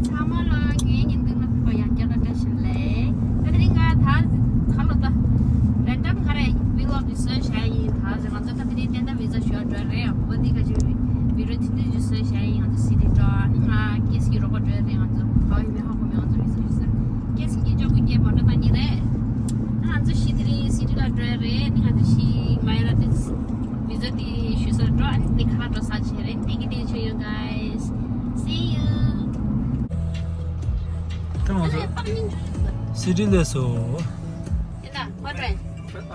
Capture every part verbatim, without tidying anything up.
ཚང་མ་ལ་ངའི་ཉིན་དུ་ལ་ཕེབས་པ་ཡང་བསྐྱར་བཀྲ་ཤིས་བདེ་ལེགས། ད་དེ་རིང་ང་ད་ག་ལོ་ད་རན་ཌམ་ག་རེ་ཝི་ལོག་གི་བཟོས་བཞག་ཡིན། ད་ང་ཚོ་ད་དེ་རིང་ཏན་ཏན་བི་ཛ་ཞུ་བ་འགྲོ་རེད། འོ་འདི་ག་ཅིག་བི་ཌི་ཡོ་དེ་འདྲ་ཅིག་བཟོས་བཞག་ཡིན། ང་ཚོ་སི་ཊི་འགྲོ། ཨ་ནི་ང་ཀེ་སི་གི་རོགས་པ་འགྲོ་རེད། ང་ཚོ་ག་བ་ཡིན་མིན་ཧ་གོ་མེད། ང་ཚོ་བི་ཛ་ཞུ་ས་ཀེ་སི་གི་སྐྱོ་པོ་སྐྱེས་པ་འགྲོ་ད་ཉིན་རེད། ང་ཚོ་ཤི་དེ་རིང་སི་ཊི་ལ་འགྲོ་ཡ་རེད། ནི་ང་ཚོ་ཤི་མ་ཡ་ལ་དེ་བི་ཛ་དེ་ཞུ་ས་འགྲོ། ཨ་ནི་དེ་ཁ་ལག་འགྲོ་ས་བྱས་རེད། Thank you, thank you, you guys. See you. ད་ང་ཚོ་སི་ཊི་སླེབས་སོང་། དེ་ན་ཧོ་ཊེལ།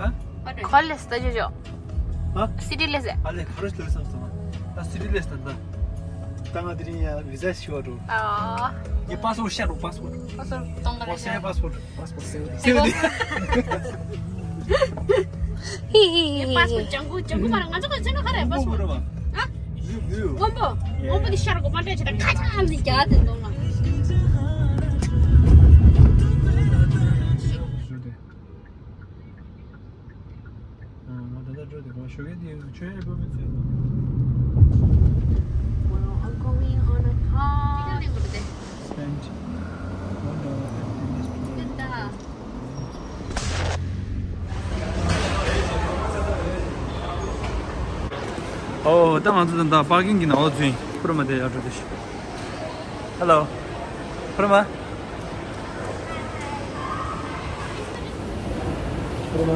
ཨ། ཧོ་ཊེལ། ཁོ་ལས་ད་ཅོ་ཅོ། ཨ། སི་ཊི་སླེབས་ཟེར། ཨ་ལས་ཁ་རོ་སླེབས་སོང་། ད་སི་ཊི་སླེབས་སོང་ད། ད་ང་དེ་རིང་ཡ་བི་ཛ་ཞུ་བ་འགྲོ། ཨ། ངའི་པ་སི་པོར་ཊི་ཤར་རོ། པ་སི་པོར་ཊི། པ་སི་པོར་ཊི་གཏོང་ག་ལ་ཤར། པ་སི་པོར་ཊི། པ་སི་པོར་ཊི་སེ་བ་དེ། ཧི་ཧི་ཧི། པ་སི་པོར་ཊི་ལྗང་ཁུ་ལྗང་ཁུ་མ་རེད། ང་ཚོ་ག་ཚོད་ན་ག་རེད། པ་སི་པོར་ཊི། ཨ། སྔོན་པོ། སྔོན་པོ་དེ་ཤར་གོ་མ་སྤྲད་བྱས་ད་ཁ་ཆག་ཨ་ནི་རྒྱག་དེ་འདུག་ལ། ང་ད་ལྟ་འགྲོ་དེ་ག་ཞོགས་ཀས་དེ་ཆོས་ཨེ་པོ་མི་ཚོས་ལ། Well, I'm going on a park. Spend one dollar at India's Plaza. ཨོ། ད་ང་ཚོ་ད་ལྟ་པར་ཀིང་གི་ནང་ལ་ཚུད་ཡིན། ཕུ་རུ་མ་དེ་ཡར་འགྲོ་དེ་ཤི། ཧེ་ལོ། ཕུ་རུ་མ། ཕུ་རུ་མ།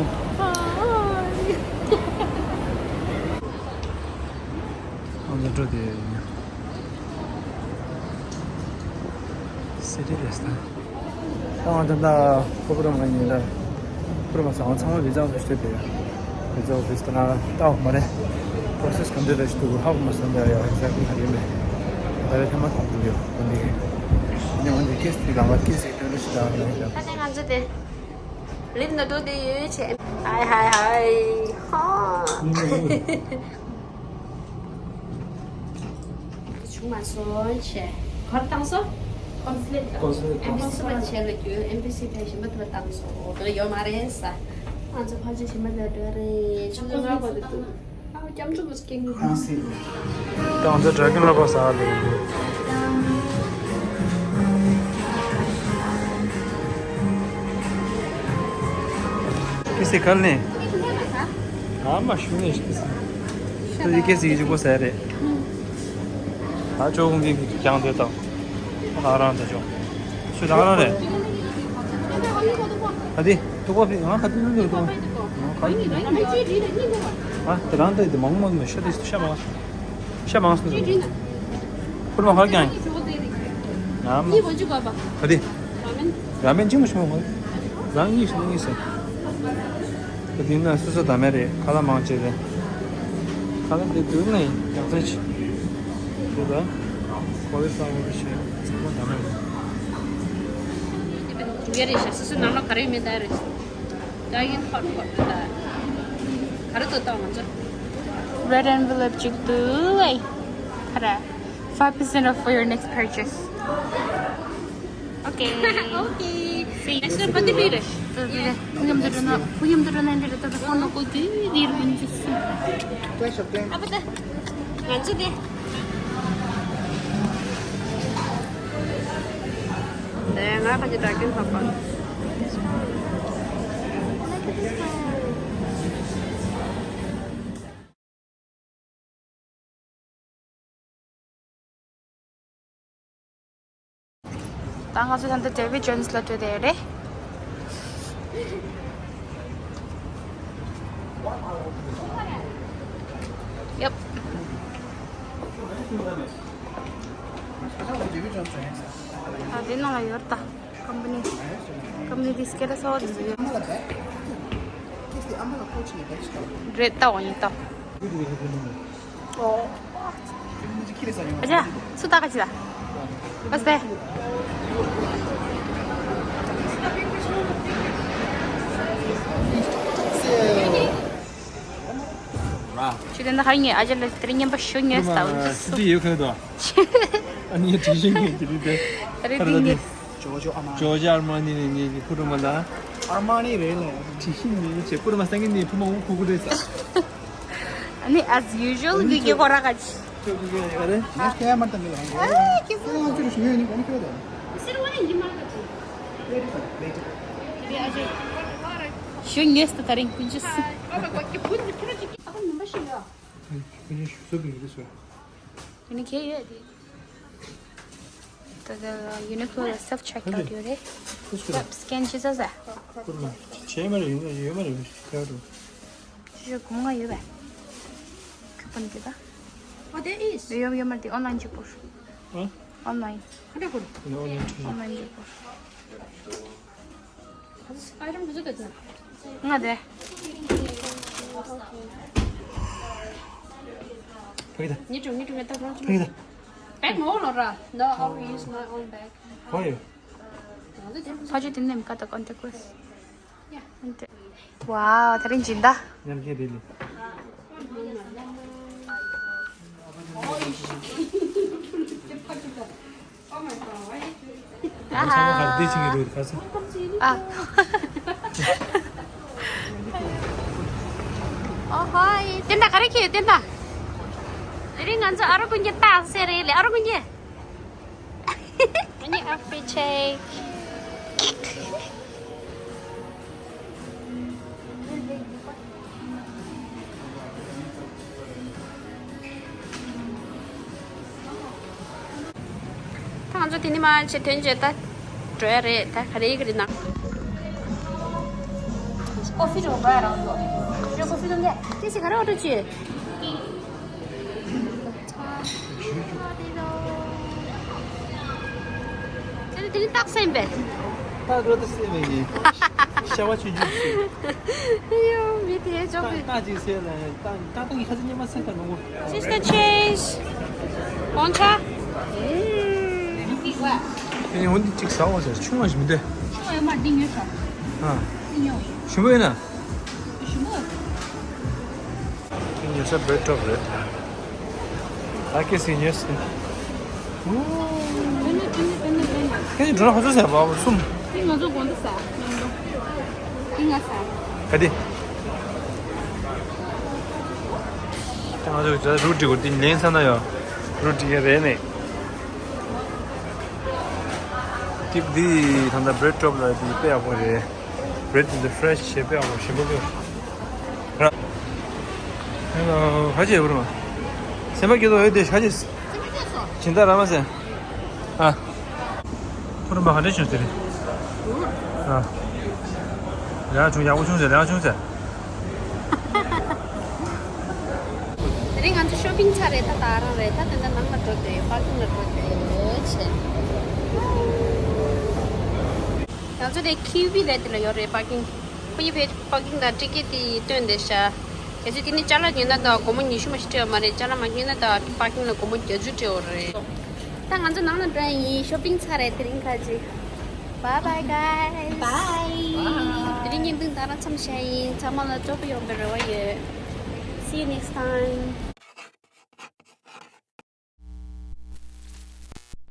ང་ཚོ་འགྲོ་དེ་ཡིན། སི་ཊི་རེད་ད། ད་ང་ཚོ་ད་ཕུ་རུ་མ་ཡིན་ལ། ཕུ་རུ་མ་ཚང་མ་ཚང་མ་བི་ཛ་ཨོ་ཕི་སི་དེ་དེ། བི་ཛ་ཨོ་ཕི་སི་དེ་ན་ལྟ་བ་མ་རེད། པོ་རོ་སེ་སི་ག་འདྲ་རེད་ཞིག་འདུག་ཧ་གོ་མ་སོང་། ད་ཡ་ཨེག་ཛེག་ལི་ག་རེ་ཡིན་པས། ད་རེས་ཐ་མ་ཐག་འགྲོ་གི་ཡོད། འོན་ཏེ་ཡིན་འོན་ཏེ་ཀེ་སི་དེ་གང་ག་ཀེ་སི་དེ་འདྲ་ཞིག་ད་ང་ད་ནས་ང་ཚོ་དེ་ལིབ་ན་འགྲོ་དེ་ཡོད་ཆེ། ཧའི་ཧའི་ཧའི། ཧོ། བྱུང་མ་སོང་བྱས། ག་རེ་བཏང་སོང་། ཀོན་ཕི་ལེག་ཀོན་ཕི་ལེག་ཨེམ་བི་སི་པ་བྱས་ལ་རྒྱུ་ཨེམ་བི་སི་པས་ཞིམ་པ་དུ་བ་བཏང་སོང་། འོ་དེ་ཡོད་མ་རེད་ས། ང་ཚོ་ཕལ་ཆེར་ཞིམ་པ་ལ་འགྲོ་རེད། ཆུ་ཚོད་ལྔ་བར་དུ་འདུག་ཨ་སྐྱབས་འཇུག་གི་སྐད་ངོ་། ད་ང་ཚོ་ཌ་གོན་ལ་པ་ཟ་ལེ། ཀི་སི་གལ་ནས། ཨ་མ་ཤུ་ནས་ཀི་སི། ཁྱོད་ཀྱི་སྐད་ཟིག་གི་ཅིག་པོ་ཟེར་རེད། ད་ཅོ་གུང་གི་ཀྱང་དེ་དང་། ང་རང་དང་ཅོ། ཚུལ་དང་རང་རེད། ཨ་དེ་ཏུ་ཀོ་ཕི་ང་ཁ་ཏུ་ནུ་ཏུ་ཏུ་ང་ཁ་ཏུ་ནུ། ཨ་དེ་རང་དེ་དེ་མང་མང་མི་ཤ་དེ་ཤ་མང་ཤ་མང་སུ་ནུ། ཁུར་མ་ཧ་ཀྱང་ཡ་མ། ཨ་དེ། ར་མེན་ཅི་མ་ཤོང་བ། རང་གཉིས་ཤོང་གཉིས་ཤོང་། ད་དེ་ན་སོ་སོ་ད་མེད་རེད། ཁ་ལག་མང་ཆེ་རེད། ཁ་ལག་དེ་དུས་ནས་ཡག་ཚད་ཆེ། དེ་ད་ཁོ་བའི་ས་འོ་རེ་ཆེ་ཚང་མ་ད་མེད་རེད། ཡ་རེད་ཤག་སོ་སོ་ནང་ལ་ག་རེ་མེད་ད་རེད། ད་ཡིན་ཧོ་ཊི་ཧོ་ཊི་ད། ག་རེ་ཐོག་ད་ང་ཚོ། Red envelope ཅིག་ཏུ་ལེ། ཁ་ར། Five percent off for your next purchase. Okay. Okay. See. Next time, what do you do? ཕུ་ཡམ་དུ་འགྲོ་ན་ཕུ་ཡམ་དུ་འགྲོ་ན་འདྲ་ད་ཕོན་ནོ་ཀོ་དུ་དིར་གུན་ཅི་སུ། ཨ་པ་ད། ང་ཚོ་དེ། དེ་ང་ཁ་ཅིག་ད་གིན་ཧ་པ། ད་ང་ཚོ་ད་ལྟ་ཌེ་བིཌ་ཇོན་སི་ལ་འགྲོ་བསྡད་ཡོད་རེད། ཡབ། ཨ་དེ་ནང་ལ་ཡོད་ད། ཀམ་པ་ནི། ཀམ་པ་ནི་དེ་སྐད་ལ་གསར་པ་དེ་ཚོ་ཡོད། རེད་ད། འོ་ཡིན་ད། ཨ་ཅག་སུ་ད་ག་ཅི་ད། What's that? ཁྱོད་དེ་འདྲ་ཧ་ཡིན། ཨ་ཅག་ལ་དེ་རིང་རྔན་པ་ཞོ་ཉོས་ད། སི་ཏི་ཡོད་ཁ་དོ། ཨ་ནི་དྲི་ཞིམ་གྱི་དེ་རེད་དེ། ཨ་རེ་དེ་ངས། ཇོ་ཇོ་ཨ་མ། ཇོ་ཇོ་ཨར་མ་ནི་ནི་ངས་ཀྱི་ཕུ་རུ་མ་ལ། ཨར་མ་ནི་རེད་ལ། དྲི་ཞིམ་ནི་ཆེ་ཕུ་རུ་མ་སང་གི་ནི་ཕུ་མ་འུ་ཁུ་ཁུ་རེད་ས། ཨ་ནི་as usual ངས་ཀྱི་ཁོ་ར་ག་ཅི། ཞུ་ཉེས་ད་ད་རིང་ཀུན་ཅི་སི། ཀུན་ཅི་ཞུ་སོ་གི་ཡོད་དེ། ད་ད་ཡུ་ནི་ཀོ་ལ་self check out ཡོད་རེད། ཡབ་scan བྱེད་ས་ས། བྱས་མ་རེད། ཡོད་མ་རེད། ཡོད་མ་རེད། ཞུ་ཞུ་གོང་ང་ཡོད་པས། ཁྱོད་ཀུན་གྱི་ད། Oh, there is. ཡོད་ཡོད་མ་རེད། དེ་online གཅིག་པོ། ཨ། online། ཁ་འདྲ་ཁུར། ཡིན་online གཅིག་པོ། ང་དེ། ཕ་གི་ད། ཉི་དྲུག་ཉི་དྲུག་ད་རང་ཕ་གི་ད། Bag ངོ་ལོ་ར། No, I will use my own bag. ཧོ་ཡོད། ཕ་ཆུ་དེ་ནས་མི་ཀ་ད་contact us. Wow, ད་རིང་སྦྱིན་བདག་མཉམ་སྐྱེད་རེད་ལི། ཨ་ཧ། ཚང་མ་ག་རེ་བྱེད་ཀྱི་འདུག་ག་ས། ཨ། ཨོ་ཧོ་ཡེ། བསྟན་དགྲ་ག་རེ་ཁྱེར་བསྟན་དགྲ། དེ་རིང་ང་ཚོ་ཨ་རོ་ཀུན་གྱི་རྟགས་གསལ་རེད་ལི། ཨ་རོ་ཀུན་གྱི། Any outfit check. ད་ང་ཚོ་དེ་ནི་མ་ཆེ་ཐོན་རྗེས་ད་འགྲོ་ཡ་རེད། ད་ག་རེ་ཡི་ག་རེ་ན། Coffee འགྲོ་ར་རང་ཚོ། ཞོ་coffee འདོན་གྱི། ཁྱེད་ཚོ་ག་རེ་order བྱོས། དེ་ནི་རྟགས་གསལ་པས། རྟགས་རོ་ཏི་གསལ་མེད་ཀྱི། ཤ་བ་ཆུ་འཇུག་ཞིག་ཡོ་མི་དེ་ཅོག་གི། རྟགས་ཅིག་གསལ་ལ་རྟགས་རྟགས་ཀྱི་ཁ་ཚིག་སྙན་མ་གསལ་ཁ་ནོར་བུ། Sister change. གོང་ཆ། དེ་ནི་འོན་ཏེ་གཅིག་ཟ་འོ་ཟེར། ཆུང་བ་ཞིག་མི་འདུག་ཆུང་བ་ཡོད་མ་འདི་ཉོས་ཤོག་ཨ། འདི་ཉོས། ཞིམ་པོ་ཡིན་ན། ཞིམ་པོ། ཉོས་ས་bread top རེད། ཨ་ཀེ་སི་ཉོས་སི། ཨོ། ཁྱེད་ཀྱི་འགྲོ་ན་ཁོ་ཚོ་ཟ་བ་གསུམ། འདི་ང་ཚོ་དགོང་དུ་ཟ། ཉིན་མོ། འདི་ང་ཟ། ག་དེ། ད་ང་ཚོ་རུ་ཏི་གོ་ཏི་ལེན་ས་ན་ཡོ། རུ་ཏི་ག་རེད་ནས། ཏིག་འདི་ད་ལྟ་bread top ལ་འདི་དཔེ་ཡག་པོ་རེད། Bread འདི་fresh བྱས་དཔེ་ཡག་པོ་ཞིམ་པོ་དཔེ། ར། Hello ག་ཅི་བུ་རུ་མ། སེམས་པ་སྐྱིད་པོ་ཡོད་དེ་ག་ཅི། སྦྱིན་བདག་ར་མ་ཟེར། ཨ། ཕུ་རུ་མ་ག་འདྲ་བྱུང་ཟེར། ཨ། ལས་ཀ་བྱུང་ཡག་པོ་བྱུང་ཟེར། ལས་ཀ་བྱུང་ཟེར། དེ་རིང་ང་ཚོ་shopping ཚར་རེད། ད་ད་རང་རེད། ད་དེ་འདྲ་ནང་ལ་འགྲོ་བསྡད་ཡོད། parking ལ་འགྲོ་བསྡད་ཡོད་བྱས། ང་ཚོ་དེ་ཁིའུ་བི་རེད། དེ་ལ་ཡོད་རེད་parking. ཁོ་གཉིས་བས་parking དང་ticket དེ་སྟོན་བསྡད་ཤག་གལ་སྲིད་དེ་ནི་ཅ་ལག་ཉོས་ན་ད་སྒོར་མོ་ཉི་ཤུ་མ་ཞིག་སྤྲད་པ་མ་རེད། ཅ་ལག་མ་ཉོས་ན་ད་parking ལ་སྒོར་མོ་བརྒྱད་ཅུ་སྤྲད་པ་རེད། ད་ང་ཚོ་ནང་ལ་འགྲོ་ཡ་ཡིན། shopping ཚར་རེད། དེ་རིང་ཁ་ཅིག Bye bye guys. Bye. དེ་རིང་བརྙན་ཐུང་ད་རང་མཚམས་བཞག་ཡིན། ཚང་མ་ལ་སྤྲོ་པོ་ཡོང་བའི་རེ་བ་ཡོད། See you next time.